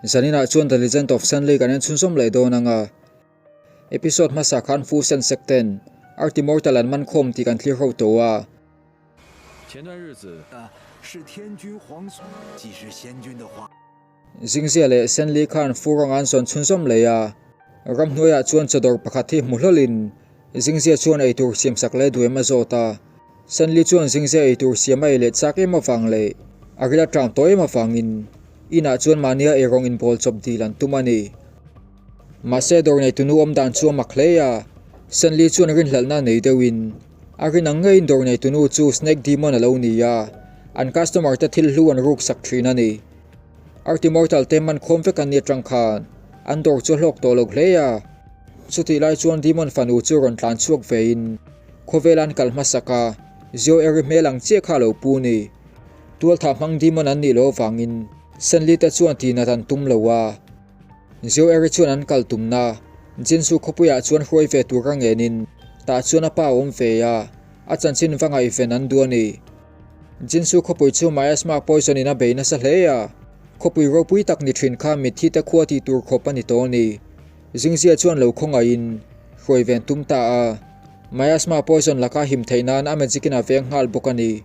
Zaninah chuan The Legend of Sanli kan en chhunzawm leh dawn ang a. Episode hmasa khan Fu Sen Sek ten Earth Immortal an man khawm tih kan thlir ho tawh a. Zingzia leh Senli khan Fu rawng an zawn chhunzawm leh a. Ramhnuaiah chuan chawdawr pakhat hi hmu hlawlin Zingzia chuan eitur siamsak leh duaim a zawt a. Sanli chuan zingzia ei tur siam a ei leh chak em avang leh a ril a tang tawh em avangin inah chuan mahnia ei rawng inbawl chawp dil an tum a ni. Mahse dawr neitunu awm dan chu a mak hle a, Sanli chuan rinhlalhna nei deuhin a rin ang ngeiin dawr neitunu chu Snake Demon a lo ni a, an customer te thil hlu an ruk sak thin a ni. Earth Immortal te man khawm vek an ni atang khan an dawr chu a hlawk tawh lo hle a, chutih lai chuan Demon fanu chu rawn tlan chhuak vein khawvel an kal hmasak a, Zio Eri hmel ang chiah kha a lo pu ni. Tualthah hmang Demon an nih loh avangin Senli te chuan tihnat an tum lo a, Zio Eri chuan an kal tumna Jinsu khawpuiah chuan hruai ve tur a ngenin tah chuan a pa a awm ve a, a chanchin va ngaihven an duh a ni. Jinsu khawpui chu miasma poison in a bei nasa hle a, khawpui ropui tak ni thin kha mitthi te khua tih tur khawp a ni tawh a ni. Zingzia chuan lo khawngaihin hruai ven tum ta a, miasma poison laka him theih nan a magic in a veng nghal bawk a ni.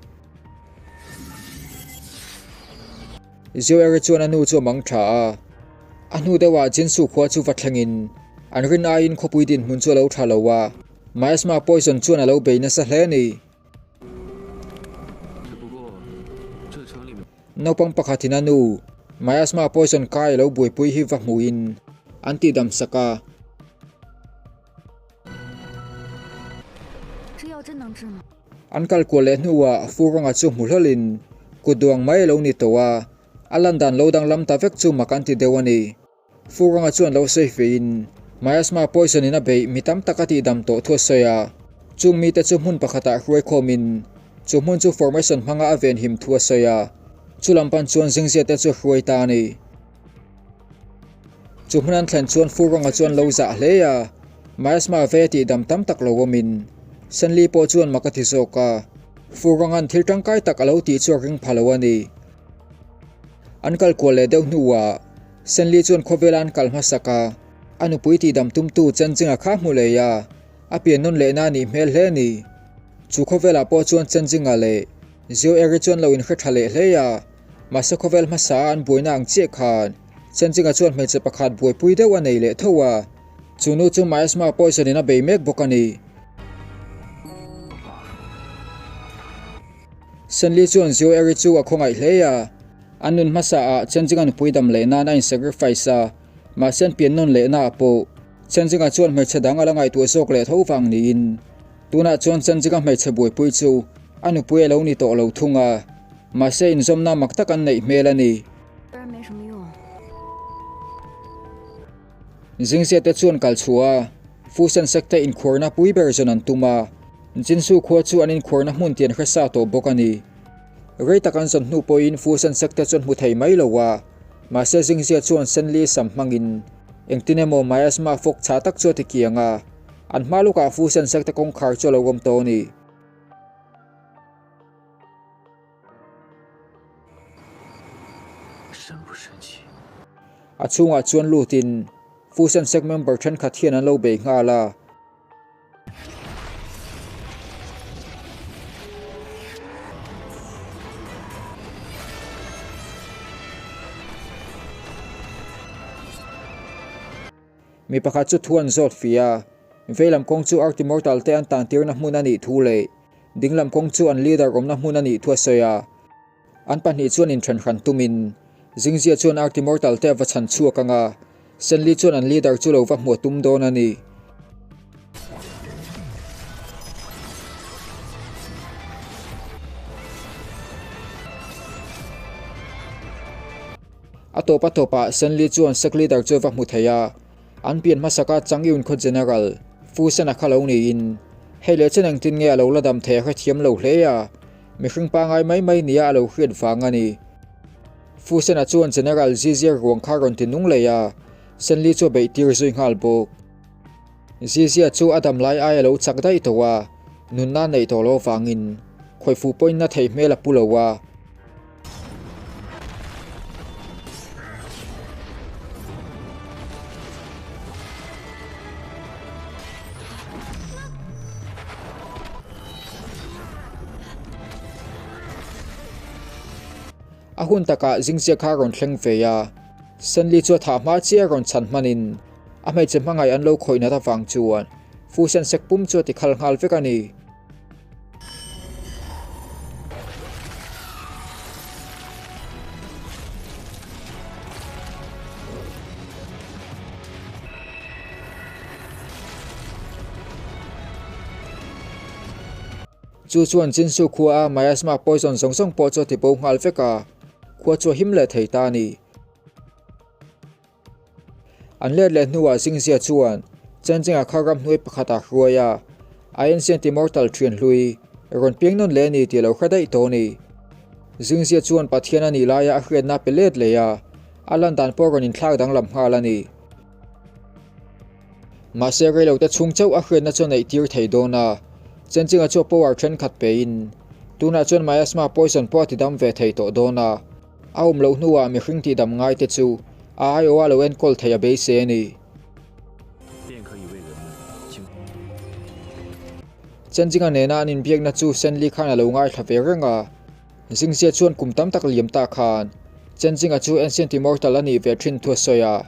Zioeri chuan a nu chu a mang tha a, a hnu deuhah Jinsu khua chu va thlengin an rin aiin khawpui dinhmun chu a lo tha lo a, miasma poison chuan a lo bei nasa hle a ni. Naupang pakhatin a nu, miasma poison kai lo buaipui hi va hmuhin an tihdam sak a. An kal kual leh hnuah Fu Ronga chu hmu hlawlin kut duang mai a lo ni tawh a, a lan dan lo danglam ta vek chu mak an ti deuh a ni. Fu Ronga chuan lo sawi feiin miasma poison in a beih mi tam tak a tihdam tawh thu a sawi a, chung mite chu hmun pakhatah hruai khawmin chu hmun chu formation hmanga a venhim thu a sawi a, chu lam pan chuan zingzia te chu a hruai ta a ni. Chu hmun an thlen chuan Fu Ronga chuan lo zah hle a, miasma vei a tihdam tam tak lo awmin Senli pawh chuan mak a ti zawk a, Fu Ronga'n thil tangkai tak a lo tih chu a ring pha lo a ni. An kal kual leh deuh hnuah Senli chuan khawvela an kal hmasak a, a nupui tihdam tumtu Chenjinga kha hmu lei a, a pian nawn lehna a nih hmel hle a ni. Chu khawvelah pawh chuan Chenjinga leh Zio Eri chuan lo inhre tha leh hle a, mahse khawvel hmasa a an buaina ang chiah khan Chenjinga chuan hmeichhe pakhat buaipui deuh a nei leh tho a, chu nu chu miasma poison in a bei mek bawk a ni. Senli chuan Zio Eri chu a khawngaih hle a. An nun hmasa ah Chenjinga nupui dam leh nan a in sacrifice a, mahse an pian nawn leh na ah pawh Chenjinga chuan hmeichhe dang a la ngaihtuah zawk leh tho vang niin tunah chuan Chenjinga hmeichhe buaipui chu a nupui a lo ni tawh lo thung a, mahse inzawmna mak tak an neih hmel a ni. Zingzia te chuan kal chhuah a, Fusen sek te inkhuarna pui ber zawn an tum a, Jinsu khua chu an inkhuarna hmun tian hre sa tawh bawk a ni. Rei tak an zawn hnu pawhin Fusen sek te chuan hmu thei mai lo a, mahse Zingzia chuan Senli sam hmangin engtin emaw miasma fawk chhah tak chu a ti kiang a, an hma lawkah Fusen sek te kawngkhar chu a lo awm tawh a ni. A chhungah chuan lutin Fusen sek member thenkhat hian an lo bei nghal a. Mi pakhat chu thu an zawt fih a, veilam kawng chu Earth Immortal te an tan tirna hmun a nih thu leh dinglam kawng chu an leader awmna hmun a nih thu a sawi a. An pahnih chuan inthen hran tumin Zingzia chuan Earth Immortal te a va chhan chhuak ang a, Senli chuan an leader chu lo va hmuh a tum dawn a ni. A tawp a tawpah Senli chuan sec leader chu a va hmu thei a, an pian hmasaka Changyun khaw general Fu Sena kha lo niin hei leh chen engtin nge a lo la dam thei a hrethiam lo hle a, mihring pangai mai mai nia a lo hriat vang a ni. Fu Sena chuan General Zizia ruang kha rawn ti nung leh a, Senli chu a beih tir zui nghal bawk. Zizia chu a dam lai ai a lo chak daih tawh a, nunna neih tawh loh avangin khawi fuh pawhin na thei hmel a pu lo a. A hun takah Zingzia kha a rawn thleng ve a, Senli chu a thah hma chiah a rawn chhan hmanin a hmeichhe hmangaih an lo khawih nat avang chuan Fusen sek pum chu a ti khal nghal vek a ni. Chu chuan Jinsu khua a miasma poison zawng zawng pawh chu a ti bo nghal vek a, khua chu a him leh thei ta a ni. An let leh hnuah Zingzia chuan Chenchengah kha ramhnuai pakhat a hruai a, a Ancient Immortal thian hlui rawn piang nawn leh a ni tih a lo hre daih tawh a ni. Zingzia chuan Pathian a nih laia a hriatna a pe let leh a, a lan dan pawh rawn inthlak danglam nghal a ni. Mahse reilote chhung chauh a hriatna chu a neih tir thei dawn a, Chenchengah chu a power thenkhat pein tunah chuan miasma poison pawh a tidam ve thei tawh dawn a. A awm loh hnuah mihring tihdam ngaite chu a aiawha lo enkawl thei a beisei a ni. Chenjinga nena an inbiakna chu Senli khan a lo ngaithla ve reng a. Zingzia chuan kum tam tak liam ta khan Chenjinga chu Ancient Immortal a nih ve thin thu a sawi a.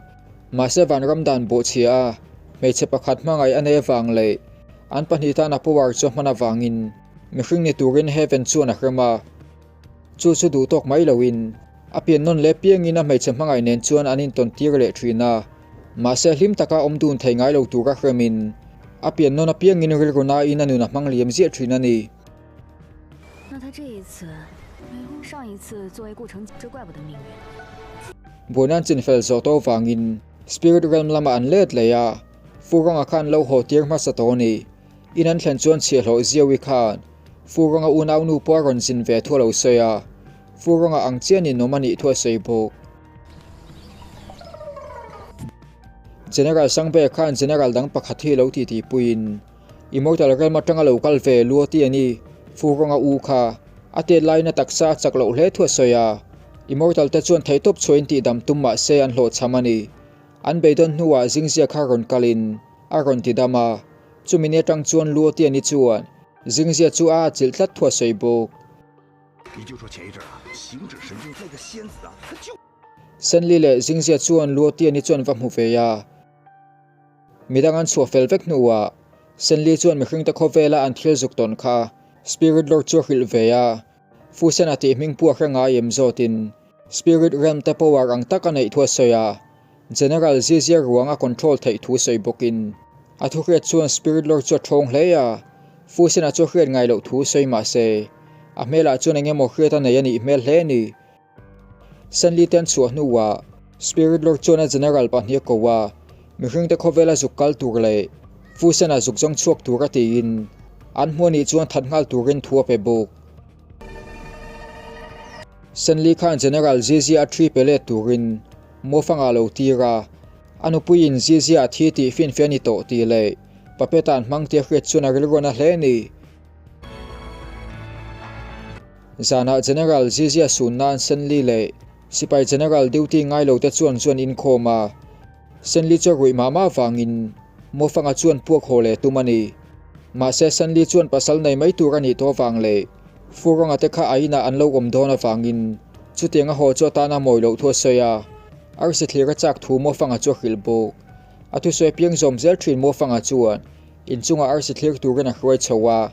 Mahse vanram dan bawhchhia a hmeichhe pakhat hmangaih a nei avang leh an pahnih tana power chu a hman avangin mihring ni turin Heaven chuan a hrem a. Chu chu duh tawk mai loin a pian nawn leh piangin a hmeichhe hmangaih nen chuan an intawn tir leh thin a. Mahse hlim taka awm dun thei ngai lo tura hremin a pian nawn apiangin rilru nain a nun a hmang liam ziah thin a ni. Buaina an chinfel zawh tawh vangin Spirit Realm lamah an let leh a, Furanga khan lo haw tir hmasa tawh a ni. In an thlen chuan chhiahhlawh Ziawi khan Furanga unau nu pawh a rawn zin ve thu a lo sawi a, Furanga ang chiah ninawm a nih thu a sawi bawk. General Sangbe khan General dang pakhat hi lo titi puiin Immortal Realm atanga lo kal ve luo ti a ni. Furanga u kha a tet laiin a taksa a chak loh hle thu a sawi a, Immortal te chuan theihtawp chhuahin tihdam tum mah se an hlawhchham a ni. An beidawn hnuah Zingzia kha rawn kalin a rawn tidam a, chumi ni atang chuan Luo Tiani chuan Zingzia chu a atchilh tlat thu a sawi bawk. Senli leh Zingzia chuan Luo Tiani chuan va hmu ve a, midang an chhuah fel vek hnuah Senli chuan mihringte khawvela an thil zuk tawn kha Spirit Lord chu a hrilh ve a, Fusen a tih hming pawh a hre ngai em zawtin Spirit Realm te power ang tak a neih thu a sawi a, General Zizia ruang a control theih thu sawi bawkin a thuhriat chuan Spirit Lord chu a thawng hle a, Fusen-a chu a hriat ngai loh thu sawi mah se a hmelah chuan eng emaw hriat a nei a nih hmel hle a ni. Senli te an chhuah hnuah Spirit Lord chuan a General pahnih a ko a, mihringte khawvela zuk kal tur leh Fusen-a zuk zawng chhuak tur a tiin an hmuh a nih chuan that nghal turin thu a pe bawk. Senli khan General Zizia a thi pe let turin Mawfanga a lo tir a, a nupuiin Zizia a thi tih finfiah a ni tawh tih leh Papeta an hmang tih a hriat chuan a rilruan a hle a ni. Zanah General Zizia sun nan Senli leh Sipai General duty ngai lo te chuan chuan inkhawm a, Senli chu a ruih mah mah vangin Mawfanga chuan puak haw leh tum a ni. Mahse Senli chuan pasal nei mai tur a nih tawh avang leh Furanga te kha a inah an lo awm dawn avangin chutiang a haw chu atana mawi loh thu a sawi a, arsi thlir a chak thu Mawfanga chu a hrilh bawk. A thusawi piang zawm zel thin Mawfanga chuan inchungah arsi thlir turin a hruai chho a.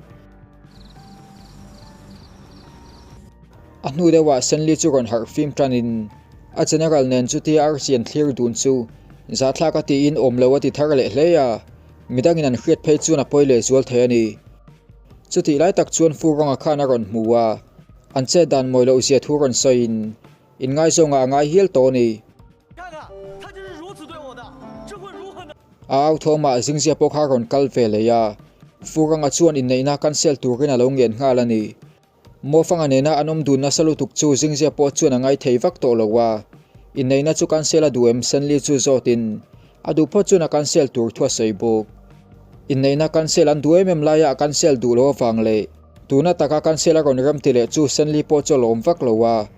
A hnu deuhah Senli chu rawn harh fim tanin a General nen chutia arsi an thlir dun chu zahthlak a tiin awm lo a ti thar leh hle a, midangin an hriat phei chuan a pawi leh zual thei a ni. Chutih lai tak chuan Fu Ronga khan a rawn hmu a, an chet dan mawi loh zia thu rawn sawiin inngaizawngah a ngai hial tawh a ni. A au thawmah Zingzia pawh kha a rawn kal ve leh a, Fu Ronga chuan inneihna cancel turin a lo ngen nghal a ni. Mawfanga nena an awm dun nasa lutuk chu Zingzia pawh chuan a ngai thei vak tawh lo a, inneihna chu cancel a duh em Senli chu zawtin a duh phawt chuan a cancel tur thu a sawi bawk. Inneihna cancel an duh em em laia a cancel duh loh avang leh tuna taka cancel a rawn rem ti leh chu Senli pawh chu a lawm vak lo a,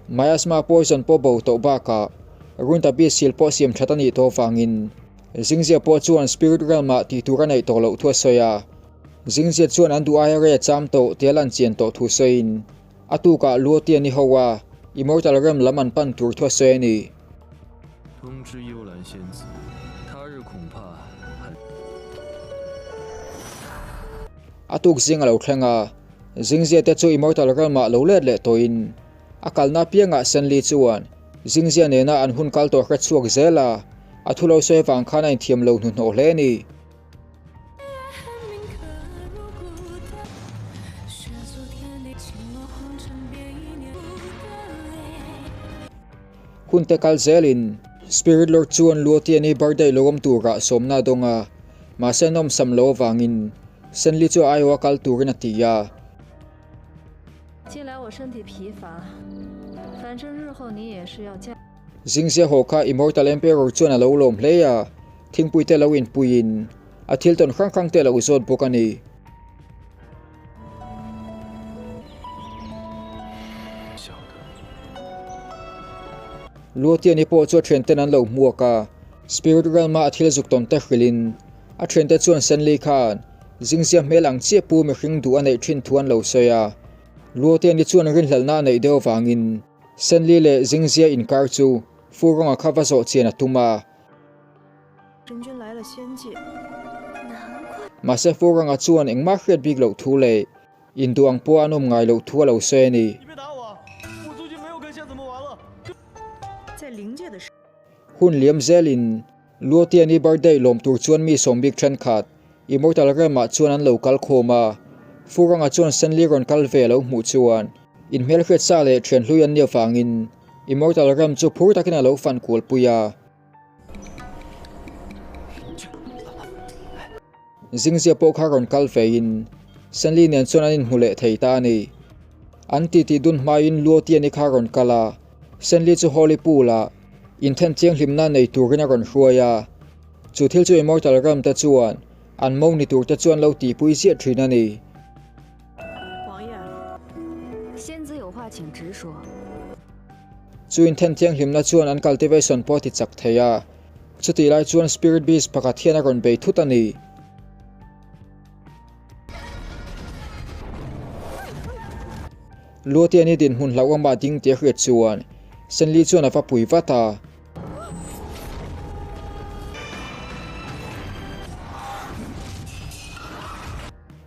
miasma poison pawh bo tawh bakah Runtabi sil pawh siam that a nih tawh avangin Zingzia pawh chuan Spirit Realm ah tih tur a neih tawh loh thu a sawi a. Zingzia chuan an duh aia rei a cham tawh tia lan chian tawh thu sawiin a tukah Luotian i ho a, Immortal Realm lam an pan tur thu a sawi a ni. A tuk zing a lo thleng a, Zingzia te chu Immortal Realm ah lo let leh tawhin a kalna apiangah Senli chuan Zingzia nena an hun kal tawh hre chhuak zel a, a thu lo sawi avang khan a inthiam lo hnuhnawh hle a ni. Hun te kal zelin Spirit Lord chuan Luotiani birthday lo awm turah sawmna a dawng a, mahse nawmsam lo avangin Senli chu a aiawha kal turin a ti a. Zingzia haw kha Immortal Emperor chuan a lo lawm hle a, thingpui te lo inpuiin a thil tawn hrang hrang te a lo zawt bawk a ni. Luotiani pawh chu a thianten an lo hmuak a, Spirit Realm-a a thil zuk tawn te hrilhin a thiante chuan Senli khan Zingzia hmel ang chiah pu mihring duh a neih thin thu an lo sawi a. Luotiani chuan rinhlalhna a neih deuh avangin Senli leh Zingzia inkar chu Furawnga kha va zawh chian a tum a. Mahse Furawnga chuan engmah hriat bik loh thu leh induh ang pawh an awm ngai loh thu a lo sawi a ni. Hun liam zelin Luotiani birthday lawm tur chuan mi sawm bik thenkhat Immortal Realm ah chuan an lo kal khawm a. Furanga chuan Senli rawn kal ve a lo hmuh chuan inhmelhriat sa leh thian hlui an nih avangin Immortal Realm chu phur takin a lo fan kual pui a. Zingzia pawh kha rawn kal vein Senli nen chuan an inhmu leh thei ta a ni. An titi dun hmain Luotiani kha rawn kal a, Senli chu Holy Pool ah inthen thianghlimna nei turin a rawn hruai a. Chu thil chu Immortal Realm te chuan an mo ni tur te chuan lo tihpui ziah thin a ni. Chu inthen thianghlimna chuan an cultivation pawh a ti chak thei a, chutih lai chuan Spirit Beast pakhat hian a rawn bei thut a ni. Luotiani dinhmun hlauhawmah ding tih a hriat chuan Senli chuan a va pui vat a.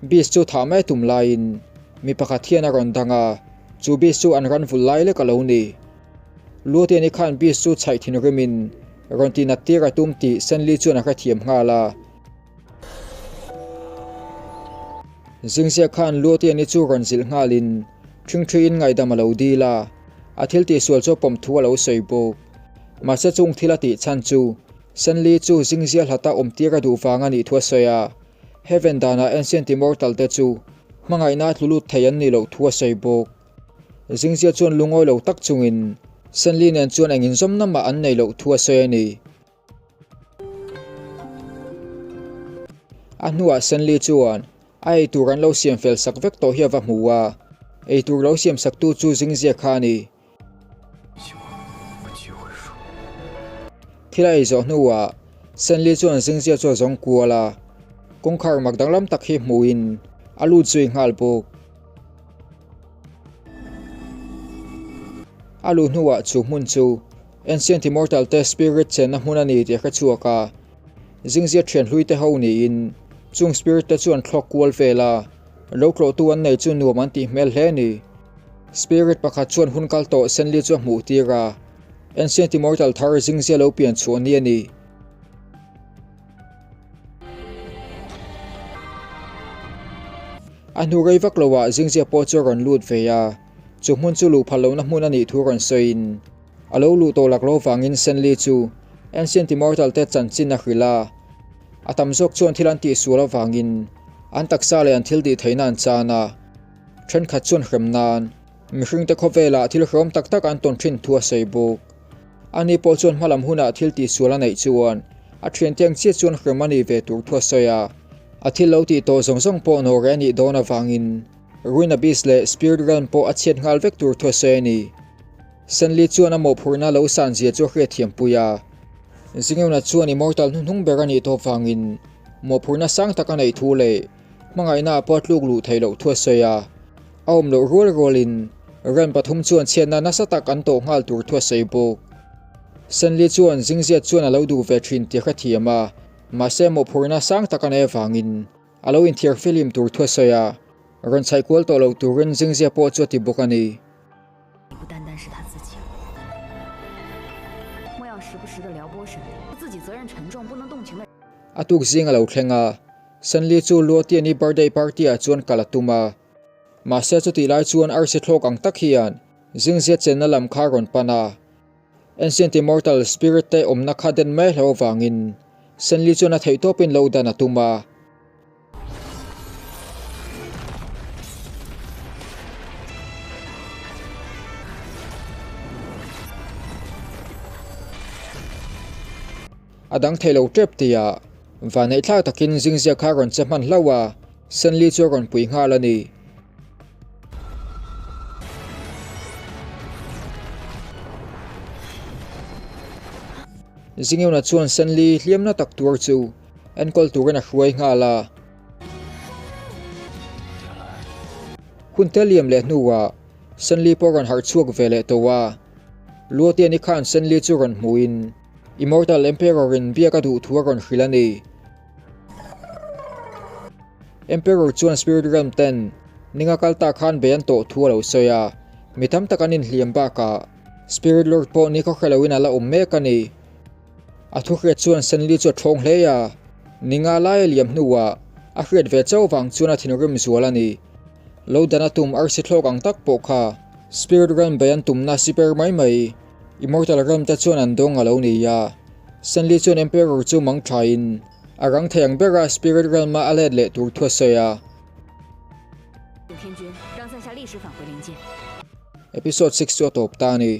Beast chu thah mai tum laiin mi pakhat hian a rawn dang a, chu beast chu an ran vul lai lek a lo ni. Luotiani khan beast chu chhaih thinrimin rawn tihnat tir a tum tih Senli chuan a hrethiam nghal a. Zingzia khan Luotiani chu rawn zilh nghalin ṭhingṭhiin ngaihdam a lo dil a, a thil tihsual chu a pawm thu a lo sawi bawk. Mahse chung thil a tih chhan chu Senli chu Zingzia hlata awm tir a duh vang a nih thu a sawi a, Heaven danah Ancient Immortal te chu hmangaihna a tlu lut thei an nih loh thu a sawi bawk. Zingzia chuan lungawi lo tak chungin Senli nen chuan eng inzawmna mah an nei loh thu a sawi a ni. A hnuah Senli chuan a eitur an lo siam fel sak vek tawh hi a va hmu a, eitur lo siam saktu chu Zingzia kha a ni. Thil a ei zawh hnuah Senli chuan Zingzia chu a zawng kual a, kawngkhar mak danglam tak hi hmuhin a lut zui nghal bawk. A luh hnuah chu hmun chu Ancient Immortal te spirit chenna hmun a ni tih a hre chhuak a, Zingzia thian hlui te ho niin chung spirit te chuan thlawk kual vel a, lo tlawhtu an nei chu nuam an tih hmel hle a ni. Spirit pakhat chuan hun kal tawh Senli chu a hmuh tir a, Ancient Immortal thar Zingzia lo pian chhuah ni a ni. A hnu rei vak loah Zingzia pawh chu a rawn lut ve a, chu hmun chu luh phal lohna hmun a nih thu rawn sawiin a lo luh tawh lak lo vangin Senli chu Ancient Immortal te chanchin a hrilh a. A tam zawk chuan thil an tihsual avangin an taksa leh an thil tih theihna an chan a, thenkhat chuan hrem nan mihringte khawvelah thil hrehawm tak tak an tawn thin thu a sawi bawk. Ani pawh chuan hmalam hunah thil tihsual a neih chuan a thiante ang chiah chuan hrem a nih ve tur thu a sawi a, a thil lo tih tawh zawng zawng pawh nawreh a nih dawn avangin Ruin Abyss leh Spirit Realm pawh a chhiat nghal vek tur thu a sawi a ni. Senli chuan a mawhphurhna lo san zia chu a hriatthiam pui a, Zingeuna chuan Immortal hnuhnung ber a nih tawh vangin mawhphurhna sang tak a neih thu leh hmangaihna ah pawh a tluk luh theih loh thu a sawi a, a awm loh rual rualin Realm pathum chuan chhiatna nasa tak an tawh nghal tur thu a sawi bawk. Senli chuan Zingzia chuan a lo duh ve thin tih a hrethiam a, mahse mawhphurhna sang tak a nei avangin a lo inthiar fihlim tur thu a sawi a, rawn chhaih kual tawh lo turin Zingzia pawh chu a ti bawk a ni. A tuk zing a lo thleng a, Senli chu Luotiani birthday party ah chuan kal a tum a, mahse chutih lai chuan arsi thlawk ang tak hian Zingzia chenna lam kha a rawn pan a. Ancient Immortal Spirit te awmna kha den mai hlauh avangin Senli chuan a theihtawpin lo dan a tum a. A dang thei lo tep tia vaneihthlak takin Zingzia kha a rawn che hman hlauh a, Senli chu a rawn pui nghal a ni. Zingeuna chuan Senli hliamna tak tuar chu enkawl turin a hruai nghal a. Hun te liam leh hnuah Senli pawh rawn harh chhuak ve leh tawh a. Luotiani khan Senli chu rawn hmuhin Immortal Emperor-in biak a duh thu a rawn hrilh a ni. Emperor chuan Spirit Realm ten ninga kal ta khan bei an tawh thu a lo sawi a, mi tam tak an inhliam bakah Spirit Lord pawh ni khaw hre loin a la awm mek a ni. A thu hriat chuan Senli chu a thawng hle a, ninga lai a liam hnuah a hriat ve chauh vang chuan a thinrim zual a ni. Lo dan a tum arsi thlawk ang tak pawh kha Spirit Realm bei an tumna siper mai mai Immortal Realm te chuan an dawng a lo ni a. Senli chuan Emperor chu mang thain a rang thei ang bera Spirit Realm-a a let leh tur thu a sawi a. Episode 6 chu a tawp ta a ni.